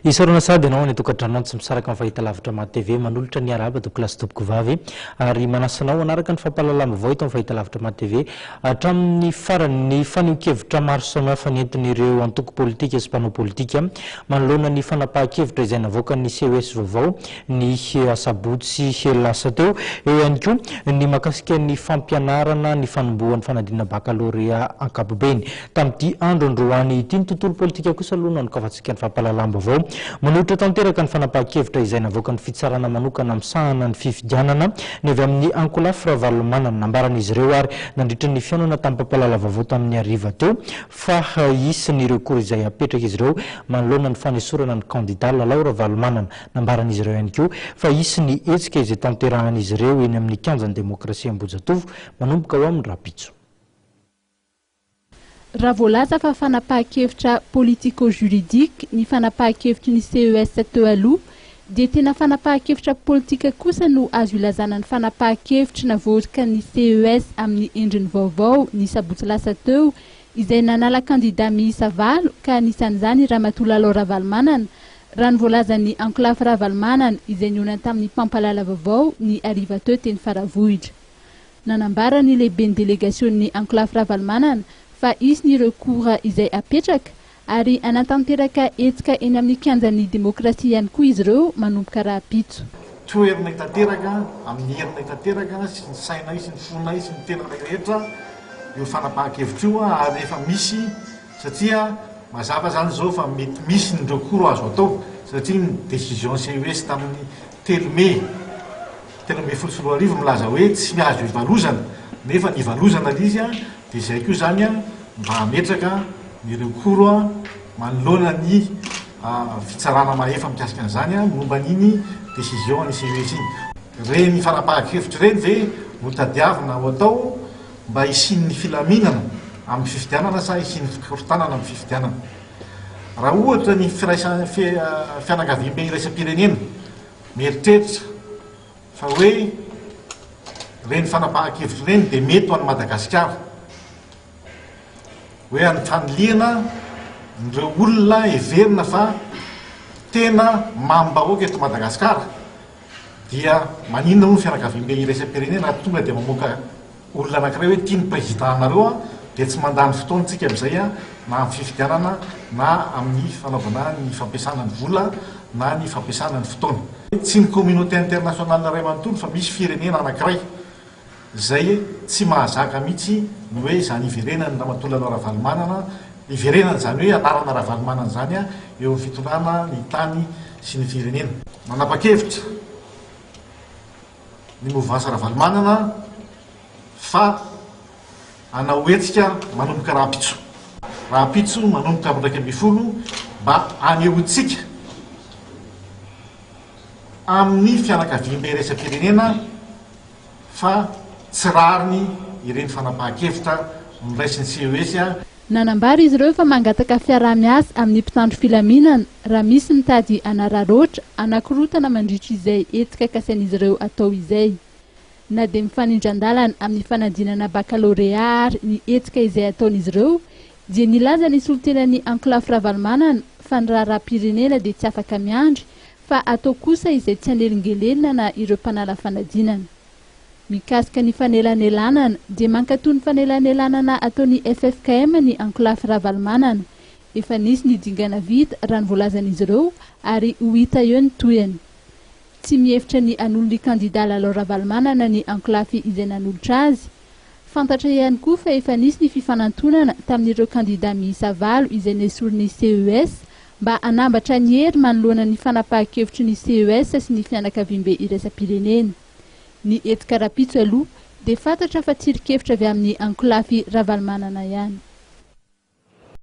Isaorana sahady ianao any an-tokantrano any tsy misaraka amin'ny fahitalavitra Mad TV manolotra ny arahaba tompokolahy sy tompokovavy ary manasa anao hanaraka ny fampahalalam-baovao eto amin'ny fahitalavitra Mad TV hatramin'ny farany. Ny fanehoan-kevitra maro samihafa nentin'ireo antoko politika sy mpanao politika manoloana ny fanapahan-kevitra izay navoakan'ny CES vaovao ny asabotsy lasa teo. Eo ihany koa ny mahakasika ny fampianarana ny fanombohan'ny fanadinana bakalorea ankapobeny. Tamin'ity andro androany ity, ny tontolo politika kosa aloha no anokafantsika ny fampahalalam-baovao. Manohitra tanteraka ny fanapahan-kevitra izay navoakan'ny fitsarana manokana misahana ny fifidianana ny avy amin'ny ankolafy Ravalomanana. Nambaran'izy ireo ary nandritra ny fihaonana tamin'ny mpampahalala vaovao tamin'ny hariva teo fa hisy ny recours izay hapetrak'izy ireo manoloana ny fanesorana ny kandida Lalao Ravalomanana. Nambaran'izy ireo ihany koa fa hisy ny hetsika izay tanterahan'izy ireo eny amin'ny kianjan'ny demokrasia Ambohijatovo manomboka ho amin'ny rahampitso. Raha voalaza fa fanapahan-kevitra politico-juridique ny fanapahan-kevitry ny CES teo aloha dia tena fanapahan-kevitra politika kosa no azo ilazana ny fanapahan-kevitry navoakan'ny CES amin'ny endriny vaovao ny sabotsy lasa teo izay nanala kandida miisa valo ka anisan'izany Ramatoa Lalao Ravalomanana raha ny voalazan'ny ankolafy Ravalomanana izay nihaona tamin'ny mpampalala vaovao ny hariva teo teny Faravohitra. Nanambara ny lehiben'ny delegasionin'ny ankolafy Ravalomanana fa hisy ny recours izay hapetraka ary hanatanteraka hetsika eny amin'ny kianjan'ny demokrasia ihany koa izy ireo manomboka rahampitso. Toherinay tanteraka amin'ny herinay tanteraka sy ny sainay sy ny fonay sy ny tenanay rehetra io fanapahan-kevitra io ary efa misy satria mazava izany izao fa mety misy ny recours azo atao satria ny décision CES tamin'ny telo mey 2013 milaza hoe tsy azo ivalozana nefa nivalozana ilay izy dia izay koa izany mba hametraka ny recours manoloana ny fitsarana mahefa mikasika an'izany momba an'iny décision an'ny CES iny. Ireny fanapahan-kevitra ireny ve no tadiavina ho atao mba hisian'ny filaminana amin'ny fifidianana sa hisian'ny fikorontanana amin'ny fifidianana? Raha ohatra ny firaisan- fianakaviambe iraisam-pirenena Mieritreritra fa hoe ireny fanapahan-kevitra ireny dia mety ho an'i Madagasikara. Hoe an'ny fanilihana ireo olona heverina fa tena mamim-bahoaka eto Madagasikara dia maninona moa ny fianakaviambe iraisam-pirenena raha tonga dia mamoaka Olona anakiray hoe tia ny président anareo an, dia tsy mandany fotoana tsika amin'izay an, na amin'ny fifidianana na amin'ny fanaovana ny fampiasana ny vola na ny fampiasana ny fotoana. Tsy ny communauté internationale iray manontolo fa misy firenena anakiray izay tsy mahazaka mihitsy ny hoe izany hiverenan'i Ramatoa Lalao Ravalomanana, hiverenan'izany hoe anarana Ravalomanana izany eo amin'ny fitondrana ny tany sy ny firenena. Nanapa-kevitra. ny Mouvance Ravalomanana fa hanao hetsika manomboka rahampitso. Rahampitso manomboka amin'ny 11 mba hanehoantsika amin'ny fianakaviambe iraisam-pirenena fa tsy rariny ireny fanapahan-kevitra noraisin'ny CES. Nanambara izy ireo fa mangataka fiaraha-miasa amin'ny mpitandro filaminana raha misy mitady hanararaotra hanakorontana mandritra izay hetsika kasain'izy ireo atao izay. Na dia mifanindran-dalana amin'ny fanadinana bakalorea ary ny hetsika izay ataon'izy ireo dia nilaza ny solontenan'ny ankolafy Ravalomanana fa ny raharaham-pirenena dia tsy afaka miandry fa atao kosa izay tsy hanelingelenana ireo mpanala fanadinana. Mikasika ny fanelanelanana dia mankatoa ny fanelanelanana ataon'ny ffkm ny ankolafy Ravalomanana. Efa nisy ny dingana vita raha ny voalazan'izy ireo ary ho hita eo ny tohiny. Tsy mihevitra ny hanolo ny kandida Lalao Ravalomanana ny ankolafy izay nanolotra azy. Fantatra ihany koa fa efa nisy ny fifanantonana tamin'ireo kandida miisa valo izay nesorin'ny CES mba hanambatra ny hery manoloana ny fanapahan-kevitry ny CES sy ny fianakaviambe iraisam-pirenena. Ny hetsika rahampitso aloha dia fantatra fa tsirin-kevitra avy amin'ny ankolafy Ravalomanana ihany.